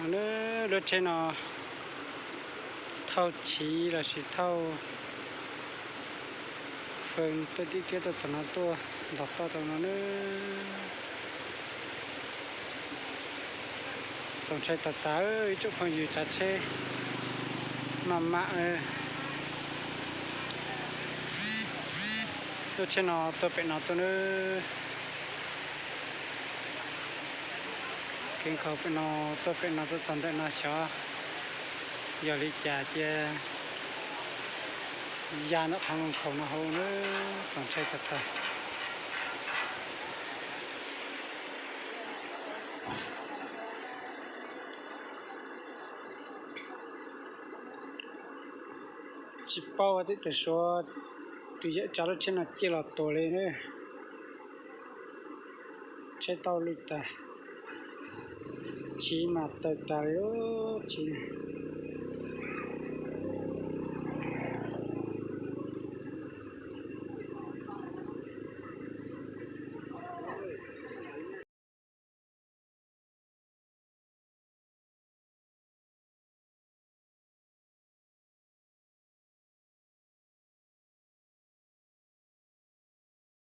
Nws lub tsheb no thauj chiv lossis thauj fee tuaj tim kiab tuaj tom no tuaj ntaus toj rau no na. Txaus ntshai tas tas ib tsoom phooj ywg, tsav tsheb maj mam. Lub tsheb no tuaj pem no tuaj na. Kev nkhaus pem no tuaj pem no tuaj txog ntawm no xyov yog li cas cia ya ntawm qhov nkhaus no hauv na. Txaus ntshai tas tas. Tsis paub ua tib tug suav tus yawm tsav lub tsheb no ciaj los tuag li na. Tsheb tauj lwj tas, chiv mas tawg tas li lub tsheb.